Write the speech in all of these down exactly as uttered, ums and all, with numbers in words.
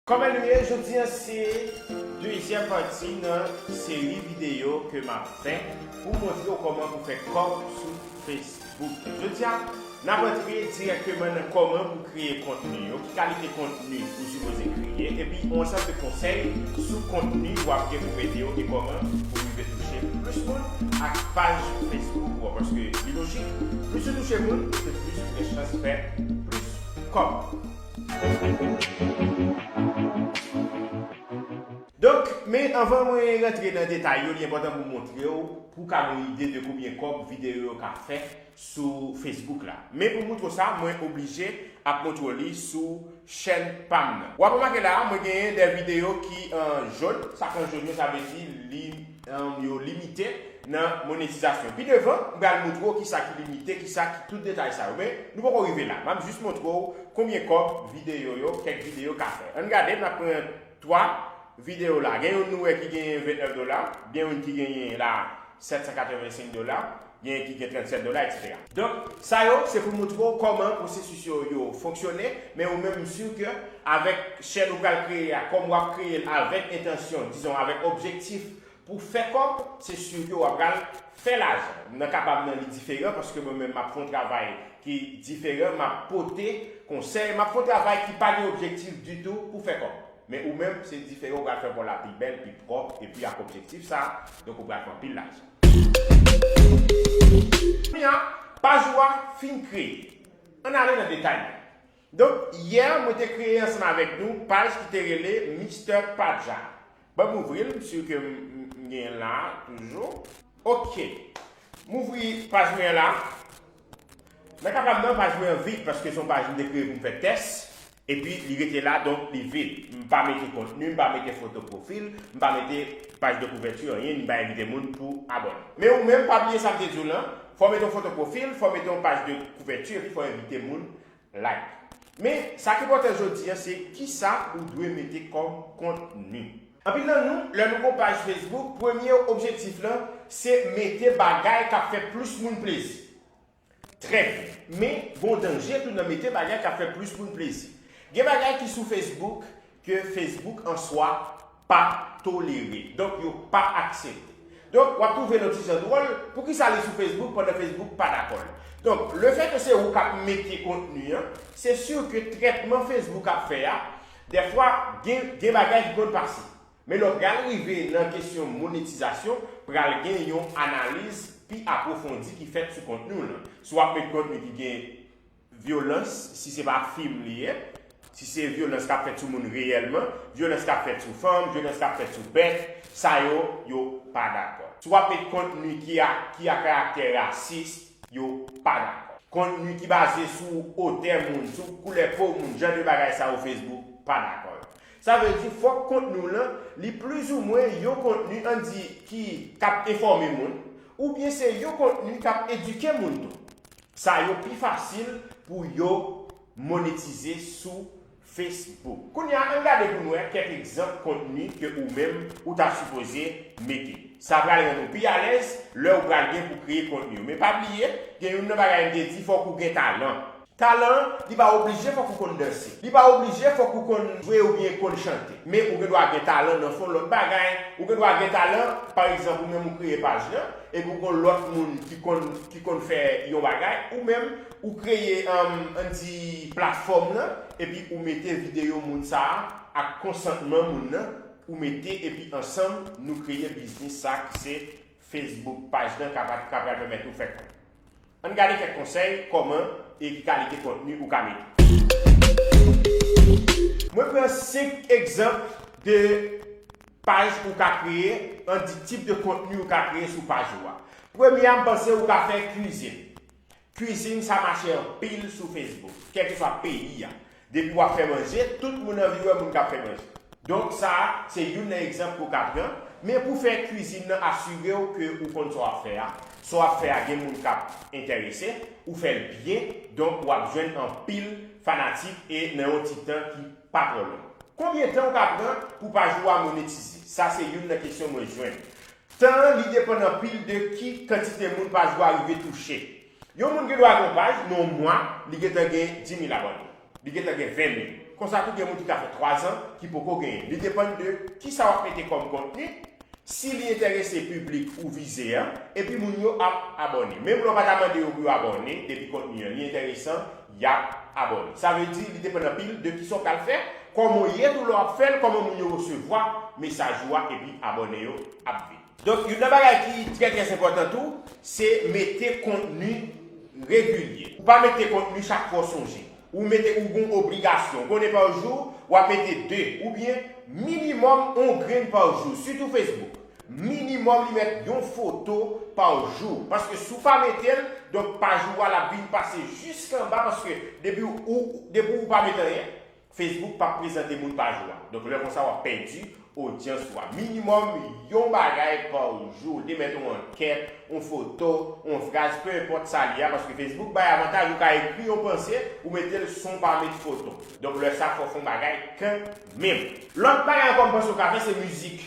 Kòman nou ye? Jodi a se dezyèm pati nan seri videyo ke m ap fè pou montre w kòman pou fè kòb sou Facebook. Jodi a, n ap antre dirèkteman nan kòman pou kreye kontni yo, ki kalite kontni ou sipoze kreye, epi yon ansanm de konsèy sou kontni w ap gen pou mete yo e kòman pou rive touche plis moun ak paj Facebook ou an, paske li lojik, plis ou touche moun, se plis ou gen chans fè plis kòb. Donk, men anvan mwen rantre nan detay yo, li enpòtan pou montre w, pou w ka gen yon ide de konbyen kòb videyo yo ka fè sou Facebook la. Men pou montre w sa, mwen oblije ap montre w li sou chèn pa m nan. W ap remake la, mwen genyen de videyo ki an jòn. Sa k an jòn yo, sa vle di li, um, yo limite nan monetizasyon. Pi devan, m pral montre w kisa ki limite, kisa ki tout detay sa yo. Men, nou poko rive la. M ap jis montre w konbyen kòb videyo yo, kèk videyo ka fè. Ann gade, n ap pran twa videyo la. Gen youn nou wè ki genyen vennèf dola, gen youn ki genyen la sèt san katrevensenk dola, gen ki gen trannsèt dola, etsetera. Donk, sa yo, se pou montre w kòman pwosesis yo, yo fonksyone, men ou menm, m si ke avèk chèn ou pral kreye a, kòm w ap kreye l avèk entansyon, dizon, avèk objektif pou fè kòb, se si ke w ap pral fè lajan. Nan ka pa m nan, li diferan, paske mwen menm, m ap fè yon travay ki diferan, m ap pote konsèy, m ap fè yon travay ki pa gen objektif ditou pou fè kòb. Men ou menm, se diferan, ou pral fè kò w la pi bèl, pi pwòp, epi ak objektif sa, donk ou pral fè anpil lajan. Kounye a, paj ou a fin kreye. Ann ale nan detay yo. Donk, yè, mwen te kreye ansanm avèk nou paj ki te rele Mister Paja. Ban m ouvri l, m si ke m, m, m gen l la toujou. Ok. M ouvri paj mwen an la. Nan ka pa m nan, paj mwen an vid, paske se yon paj m te kreye pou m fè tès. Epi, li rete la, donk, li vid. M pa mete kontni, m pa mete foto pwofil, m pa mete paj de kouvèti, anyen, m pa envite moun pou abòne. Men ou menm, pa bliye sa m te di w lan, fò w mete yon foto pwofil, fò w mete yon paj de kouvèti, epi fò w envite moun like. Men, sa k enpòtan jodi a, se kisa ou dwe mete kòm kontni. Anpil nan nou, lè nou gon paj Facebook, premye objektif lan, se mete bagay k ap fè plis moun plezi. Trè byen. Men, gon danje tou nan mete bagay k ap fè plis moun plezi. Gen bagay ki sou Facebook ke Facebook an swa pa tolere. Donk, yo pa aksepte. Donk, w ap twouve l yon ti jan dwòl, poukisa li sou Facebook pandan Facebook pa dakò l? Donk, lefètke se ou k ap mete kontni an, se si ke trètman Facebook ap fè a, dèfwa, gen, gen bagay ki konn pase. Men lè w pral rive nan kesyon monetizasyon, pral gen yon analiz pi apwofondi ki fèt sou kontni w lan. Si w ap met kontni ki gen vyolans, si se pa fim li ye, si se vyolans k ap fèt sou moun reyèlman, vyolans k ap fèt sou fanm, vyolans k ap fèt sou bèt, sa yo, yo pa dakò. Si w ap met kontni ki a, ki a karaktè rasis, yo pa dakò. Kontni ki baze sou otè moun, sou koulè po moun, jan de bagay sa yo Facebook pa dakò yo. Sa vle di fòk kontni w lan, li plizoumwen yon kontni, ann di, ki, k ap enfòme moun, oubyen se yon kontni k ap edike moun tou. Sa yo pi fasil pou yo monetize sou Facebook. Kounye a, ann gade pou n wè kèk egzanp kontni ke ou menm ou ta sipoze mete. Sa pral rann ou pi alèz lè ou pral gen pou kreye kontni yo. Men pa bliye, gen youn nan bagay m te di, fòk ou gen talan. Talan an, li pa oblije fòk ou konn danse. Li pa oblije fòk ou konn jwe oubyen konn chante. Men ou gen dwa gen talan nan fè yon lòt bagay. Ou gen dwa gen talan, pa egzanp, ou menm ou kreye paj lan, epi ou gen lòt moun ki konn, ki konn fè yon bagay, ou menm ou kreye, um, ann di, platfòm lan, epi ou mete videyo moun sa a ak konsantman moun nan, ou mete, epi ansanm nou kreye biznis sa ki se Facebook paj lan, k ap, k ap pral pèmèt ou fè kòb. Ann gade kèk konsèy kòman e ki kalite kontni ou ka mete. Mwen pran senk egzanp de paj ou ka kreye, ann di tip de kontni ou ka kreye sou paj ou a. Premye a, m panse ou ka fè kwizin. Kwizin sa mache anpil sou Facebook, kèlkeswa peyi a. Depi w ap fè manje, tout moun anvi wè moun k ap fè manje. Donk, sa a, se youn nan egzanp ke w ka pran. Men pou fè kwizin nan, asire w ke ou konn sa w ap fè a. Sa w ap fè a gen moun k ap enterese, ou fè l byen, donk w ap jwenn anpil fanatik e nan yon ti tan ki pa twò long. Konbyen tan w ka pran pou paj ou a monetize? Sa se youn nan kesyon mwen jwenn. Tan an, li depann anpil de ki kantite moun paj ou a rive touche. Yon moun gen dwa gen yon paj, nan yon mwa, li gentan gen di mil abòne. Li gentan gen ven mil. Konsa tou gen moun ki ka fè twa zan ki poko genyen. Li depann de kisa w ap mete kòm kontni, si li enterese piblik ou vize an, epi moun yo ap abòne. Menm lè w pa ta mande yo pou yo abòne, depi kontni an li enteresan, y ap abòne. Sa vle di, li depann anpil de kisa w pral fè, kòman w ye tou lè w ap fè l, kòman moun yo resevwa mesaj ou a, epi abòne yo ap vin. Donk, youn nan bagay ki trè, trè enpòtan tou, se mete kontni regilye. Ou pa mete kontni chak fwa w sonje. Ou mete, ou gon obligasyon. Ou konnen pa jou, w ap mete de, oubyen minimòm on grenn pa jou, sitou Facebook. Minimòm li mèt yon foto pa jou. Paske si w pa mete l, donk paj ou a l ap vin pase jis anba, paske depi ou, ou- depi ou pa mete anyen, Facebook p ap prezante moun paj ou a. Donk lè konsa w ap pèdi odyans ou a. Minimòm yon bagay pa jou. Ou te mèt yon ankèt, yon foto, yon fraz, pe enpòt sa li a, paske Facebook bay avantaj ou ka ekri yon panse, ou mete l san w pa met foto. Donk lè sa fò w fè yon bagay kanmenm. Lòt bagay ankò m panse w ka fè se mizik.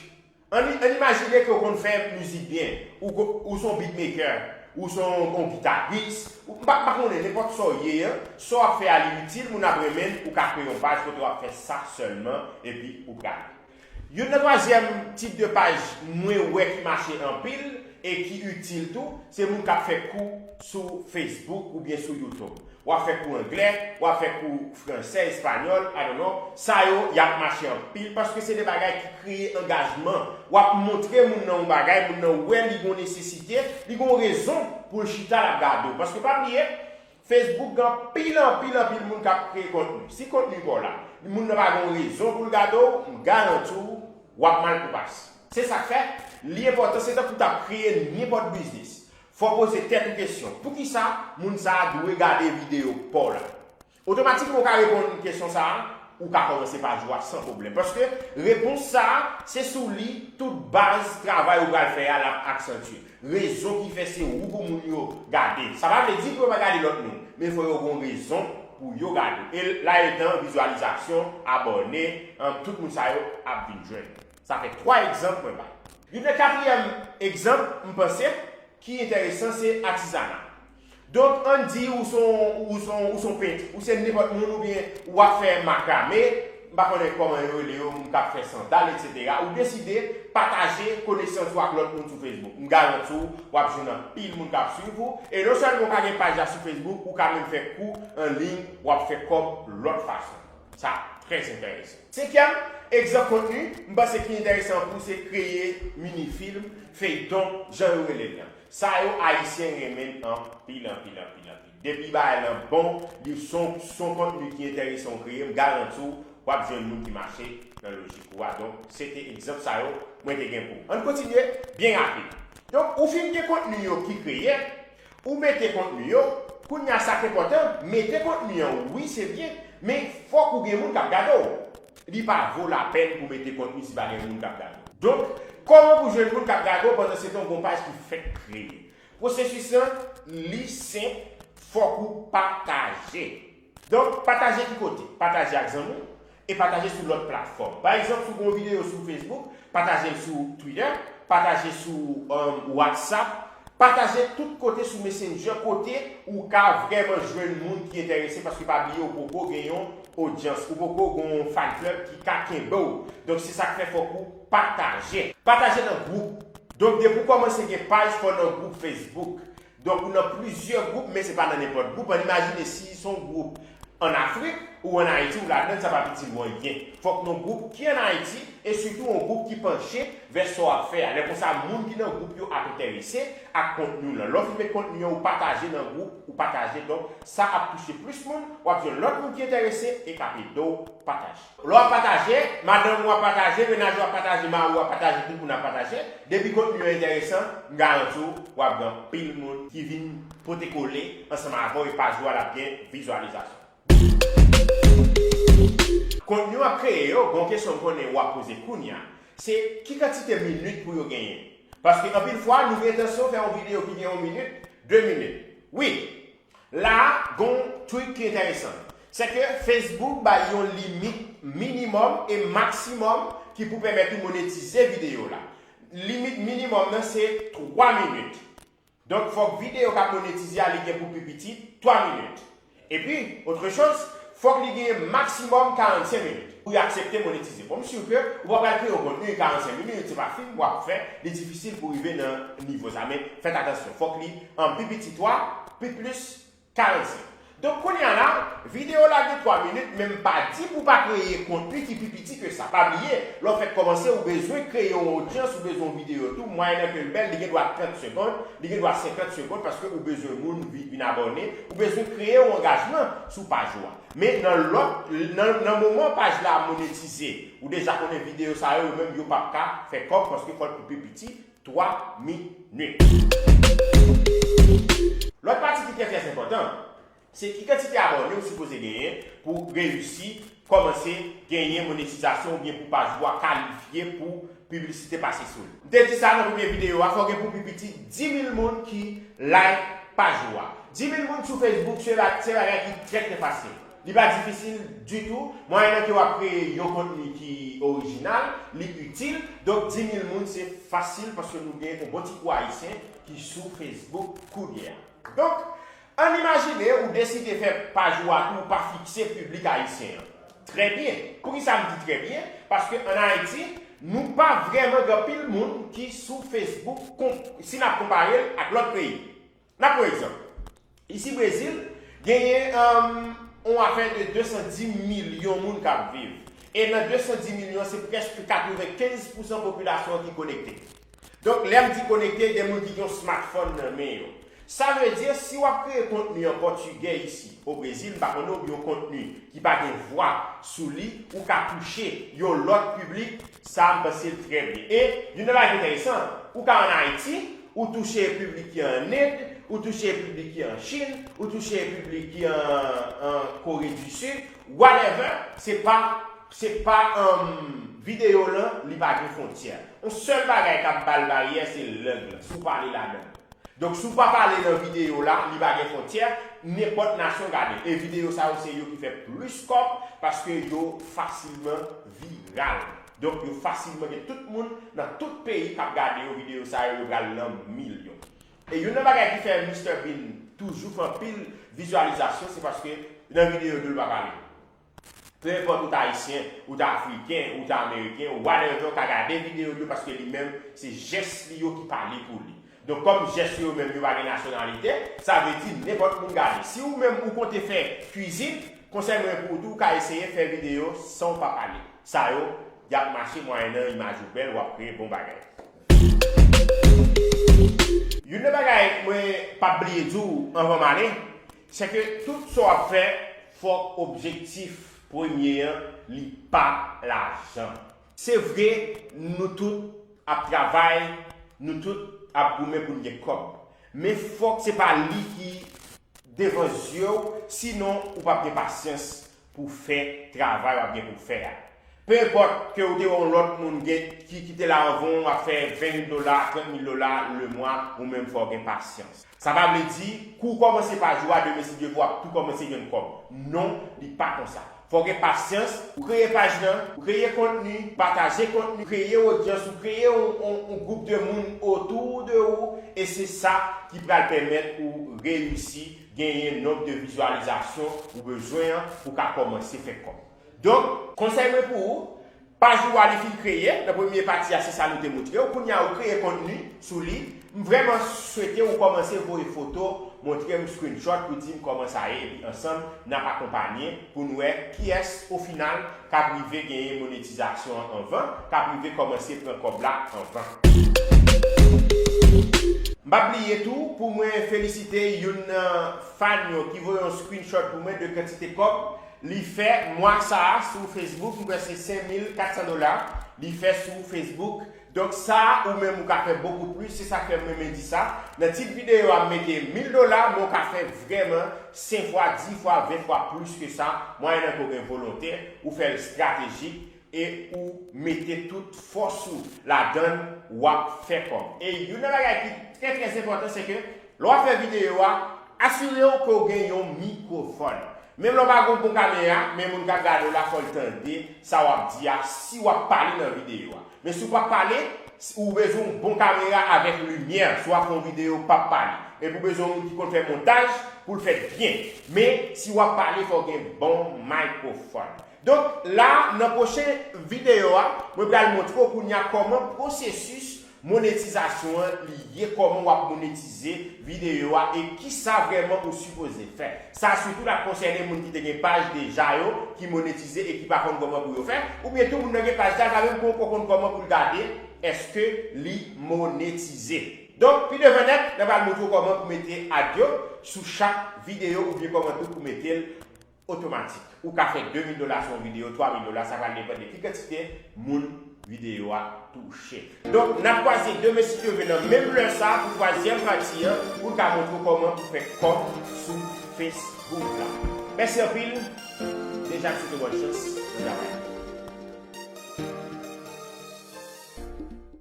Ann, ann imajine ke w konn fè mizik byen, ou, ko- ou se yon beatmaker, ou se yon, yon gitaris, ou m pa, m pa konnen, nenpòt sa w ye an, sa w ap fè a li itil, moun ap renmen l, ou ka kreye yon paj kote w ap fè sa sèlman, epi ou prale. Youn nan twazyèm tip de paj mwen wè ki mache anpil e ki itil tou, se moun k ap fè kou sou Facebook oubyen sou YouTube. W ap fè kou anglè, w ap fè kou fransè, espanyòl, I don't know. Sa yo, y ap mache anpil paske se de bagay ki kreye angajman. W ap montre moun nan yon bagay, moun nan wè li gon nesesite, li gon rezon pou l chita l ap gade w. Paske pa bliye, Facebook gen anpil, anpil, anpil moun k ap kreye kontni. Si kontni pa w la, moun nan pa gen yon rezon pou l gade w, m garanti w, w ap mal pou pas. Se sa k fè, li enpòtan, se tankou w t ap kreye nenpòt biznis. Fò w poze tèt ou kesyon, poukisa moun sa a dwe gade videyo pa w la? Otomatikman, w ka reponn kesyon sa a, ou ka kòmanse paj ou a san pwoblèm. Paske repons sa a, se sou li tout baz travay ou pral fè a l ap aksantye. Rezon ki fè se ou pou moun yo gade. Sa pa vle di pou yo pa gade lòt moun, men fò yo gen yon rezon pou yo gade w. E la etan vizyalizasyon, abòne, an, tout moun sa yo ap vin jwenn. Sa fè twa egzanp mwen bay. Youn nan katriyèm egzanp, m panse, ki enteresan, se atizana. Donk, ann di ou se yon, ou se yon, ou se yon pent, ou se nenpòt moun, oubyen w ap fè makrame, m pa konnen kòman yo rele yo, moun k ap fè sandal, etsetera. Ou deside pataje konesans ou ak lòt moun sou Facebook. M garanti w, w ap jwenn anpil moun k ap swiv ou. E non sèlman w ka gen paj la sou Facebook, ou ka menm fè kou an liy, w ap fè kòb lòt fason. Sa trè enteresan. Senkyèm egzanp kontni, m panse ki enteresan pou se kreye minifilm, feyton, jan yo rele l lan. Sa yo, Ayisyen renmen anpil, anpil, anpil, anpil. Depi bagay lan bon, li se yon, se yon kontni ki enteresan w kreye, m garanti w, w ap jwenn moun ki mache nan lojik ou a. Donk, se te egzanp sa yo mwen te gen pou ou. Ann kontinye byen rapid. Donk, ou fin gen kontni yo ki kreye, ou mete kontni yo, kounye a sa k enpòtan, mete kontni an, wi, se byen, men fòk ou gen moun k ap gade w. Li pa vo lapèn pou mete kontni si pa gen moun k ap gade w. Donk, kòman pou jwenn moun k ap gade w pandan se tan w gen yon paj ki fèk kreye? Pwosesis lan, li senp, fòk ou pataje. Donk, pataje ki kote? Pataje ak zanmi w e pataje sou lòt platfòm. Pa egzanp, si w gen yon videyo sou Facebook, pataje l sou Twitter, pataje sou, um, WhatsApp, pataje tout kote sou Messenger kote ou ka vrèman jwenn moun ki enterese, paske pa bliye ou poko gen yon odyans, ou poko gen yon fan club ki ka kenbe w. Donk, se sa k fè fòk ou pataje. Pataje nan gwoup. Donk, depi w kòmanse gen paj, fò w nan gwoup Facebook. Donk, ou nan plizyè gwoup, men se pa nan nenpòt gwoup. Ann imajine si se yon gwoup ann Afrik ou ann Ayiti, ou ladan l, sa p ap itil ou anyen. Fòk nan gwoup ki ann Ayiti, e sitou yon gwoup ki panche vè sa w ap fè a. Lè konsa, moun ki nan gwoup yo ap enterese ak kontni w lan. Lè w fin met kontni an, ou pataje nan gwoup, ou pataje, donk, sa ap touche plis moun, w ap jwenn lòt moun ki enterese e k ap ede w pataje. Lè w ap pataje, madanm ou ap pataje, mennaj ou ap pataje, mari ou ap pataje, tout moun ap pataje. Depi kontni an enteresan, m garanti w, w ap gen anpil moun ki vin pote kole ansanm avè w e paj ou a l ap gen vizyalizasyon. Kontni w ap kreye yo, gen yon kesyon m konnen w ap poze kounye a, se ki kantite minit pou yo genyen? Paske anpil fwa, nou gen entansyon fè yon videyo ki gen yon minit, de minit. Wi, la a, gen yon trik ki enteresan. Se ke Facebook bay yon limit minimòm e maksimòm ki pou pèmèt ou monetize videyo la. Limit minimòm nan se twa minit. Donk, fòk videyo k ap monetize a, li gen pou pi piti twa minit. Epi, otre choz, Fòk li genyen maksimòm karannsenk minit pou y aksepte monetize. Bon, m si ke ou pa pral kreye yon kontni karannsenk minit, se pa fim w ap fè, li difisil pou rive nan nivo sa. Men fèt atansyon, fòk li an pi piti twa, pi plis karannsenk. Donk, kounye a la, videyo la gen twa minit, men m pa di pou w pa kreye kontni ki pi piti ke sa. Pa bliye, lè w fèk kòmanse, ou bezwen kreye yon odyans, ou bezwen yon videyo tou, mwayèn nan ke l bèl, li gen dwa trant segonn, li gen dwa senkant segonn, paske ou bezwen moun vi- vin abòne, ou bezwen kreye yon angajman sou paj ou a. Men nan lòt, nan, nan moman paj la monetize, ou deja konnen videyo sa yo, yo menm yo p ap ka fè kòb paske fò l pi piti, twa minit. Lòt pati ki trè, trè enpòtan, se ki kantite abòne ou sipoze genyen pou reyisi kòmanse genyen monetizasyon oubyen pou paj ou a kalifye pou piblisite pase sou li. M te di sa nan premye videyo a, fò gen pou pi piti dis mil moun ki like paj ou a. Dis mil moun sou Facebook, se ba- se bagay ki trè, trè fasil. Li pa difisil ditou. Mwayèn nan ke w ap kreye yon kontni ki orijinal, li itil. Donk, dis mil moun, se fasil paske nou gen yon bon ti kou Ayisyen ki sou Facebook kounye a. Donk, ann imajine ou deside fè paj ou a tou, ou pa fikse piblik ayisyen an. Trè byen. Poukisa m di trè byen? Paske ann Ayiti, nou pa vrèman gen anpil moun ki sou Facebook kon- si n ap konpare l ak lòt peyi. N ap pran egzanp. Isi Brezil, genyen yon afè de de san dis milyon moun k ap viv. E nan de san dis milyon, se prèske katrevenkenz pousan popilasyon an ki konekte. Donk, lè m di konekte, de moun ki gen yon smartphone nan men yo. Sa vle di, si w ap kreye kontni an pòtigè isi, o Brezil, m pa konnen, oubyen yon kontni ki pa gen vwa sou li, ou ka touche yon lòt piblik, sa m panse l trè byen. E youn nan bagay ki enteresan, ou ka ann Ayiti, ou touche piblik ki an End, ou touche piblik ki an Chin, ou touche piblik ki an, an Kore di Sid, whatever, se pa, se pa, um, videyo lan, li pa gen fwontyè. Yon sèl bagay k ap ba l baryè, se lang lan, si w pale ladan l. Donk, si w pa pale nan videyo la, li pa gen fwontyè, nenpòt nasyon gade l. E videyo sa yo, se yo ki fè plis kòb, paske yo fasilman viral. Donk, yo fasilman gen tout moun nan tout peyi k ap gade yo, videyo sa yo, yo pral nan milyon. E youn nan bagay ki fè Mister Bean toujou fè anpil vizyalizasyon, se paske nan videyo tou l pa pale. Pe enpòt ou t ayisyen, ou t afriken, ou t ameriken, whatever, ou ka gade videyo l yo paske li menm, se jès li yo ki pale pou li. Donk, kòm jès yo menm, yo pa gen nasyonalite, sa vle di nenpòt moun gade. Si ou menm ou konte fè kwizin, konsèy mwen pou ou tou, ou ka eseye fè videyo san w pa pale. Sa yo, y ap mache mwayennan imaj ou bèl, w ap kreye bon bagay. Youn nan bagay mwen p ap bliye di w anvan m ale, se ke tout sa w ap fè, fòk objektif premye an, li pa lajan. Se vre, nou tout ap travay, nou tout ap goumen pou n gen kòb. Men fòk se pa li ki devan zye w, sinon ou p ap gen pasyans pou fè travay w ap gen pou fè a. Pe enpòt ke ou te wè yon lòt moun gen, ki, ki te la anvan w ap fè ven mil dola, trant mil dola lemwa, ou menm fò w gen pasyans. Sa pa vle di, kou w kòmanse paj ou a, demen si Dye vle w ap tou kòmanse jwenn kòb. Non, li pa konsa. Fò w gen pasyans, ou kreye paj lan, ou kreye kontni, pataje kontni, kreye odyans, ou kreye yon, yon, yon gwoup de moun otou de ou, e se sa ki pral pèmèt ou reyisi genyen nonb de vizyalizasyon ou bezwen an pou w ka kòmanse fè kòb. Donk, konsèy mwen pou ou, paj ou a li fin kreye, nan premye pati a se sa nou te montre w, kounye a ou kreye kontni sou li, m vrèman swete ou kòmanse voye foto, montre m screenshot pou di m kòman sa ye, epi ansanm n ap akonpanye pou n wè kiyès, o final, k ap rive genyen monetizasyon an anvan, k ap rive kòmanse pran kòb la anvan. M p ap bliye tou pou mwen felisite youn nan fan yo ki voye yon screenshot pou mwen de kantite kòb li fè mwa sa a sou Facebook, m kwè se senk mil kat san dola li fè sou Facebook. Donk sa a, ou menm ou ka fè bokou plis, se sa k fè m renmen di sa. Nan tit videyo a, m mete mil dola, men w ka fè vrèman senk fwa, dis fwa, ven fwa plis ke sa, mwayennan ke w gen volonte, ou fè l estratejik, e ou mete tout fòs ou ladan l, w ap fè kòb. E youn nan bagay ki trè, trè enpòtan, se ke lè w ap fè videyo a, asire w ke w gen yon mikwofòn. Menm lè w pa gen yon bon kamera, men moun k ap gade w la, fò l tande sa w ap di a, si w ap pale nan videyo a. Men si w p ap pale, ou bezwen yon bon kamera avèk limyè, si w ap fè yon videyo, p ap pale. Epi w bezwen yon moun ki konn fè montaj pou l fèt byen. Men, si w ap pale, fò w gen bon mikrofòn. Donk, la, nan pwochen videyo a, mwen pral montre w kounye a kòman pwosesis monetizasyon an li ye, kòman w ap monetize videyo a e kisa vrèman ou sipoze fè. Sa sitou l ap konsène moun ki te gen paj deja yo, ki monetize e ki pa konn kòman pou yo fè, oubyen tou moun nan gen paj la, sa menm poko konn kòman pou l gade èske li monetize. Donk, pi devan nèt, n ap pral montre w kòman pou mete ad yo sou chak videyo oubyen kòman tou pou mete l otomatik. Ou ka fè de mil dola sou yon videyo, twa mil dola, sa pral depann de ki kantite moun videyo a touche. Donk, n ap kwaze demen si Dye vle nan menm lè sa pou twazyèm pati an, pou n ka montre w kòman pou fè kòb sou Facebook la. Mèsi anpil. Deja, m swete w bòn chans nan travay la.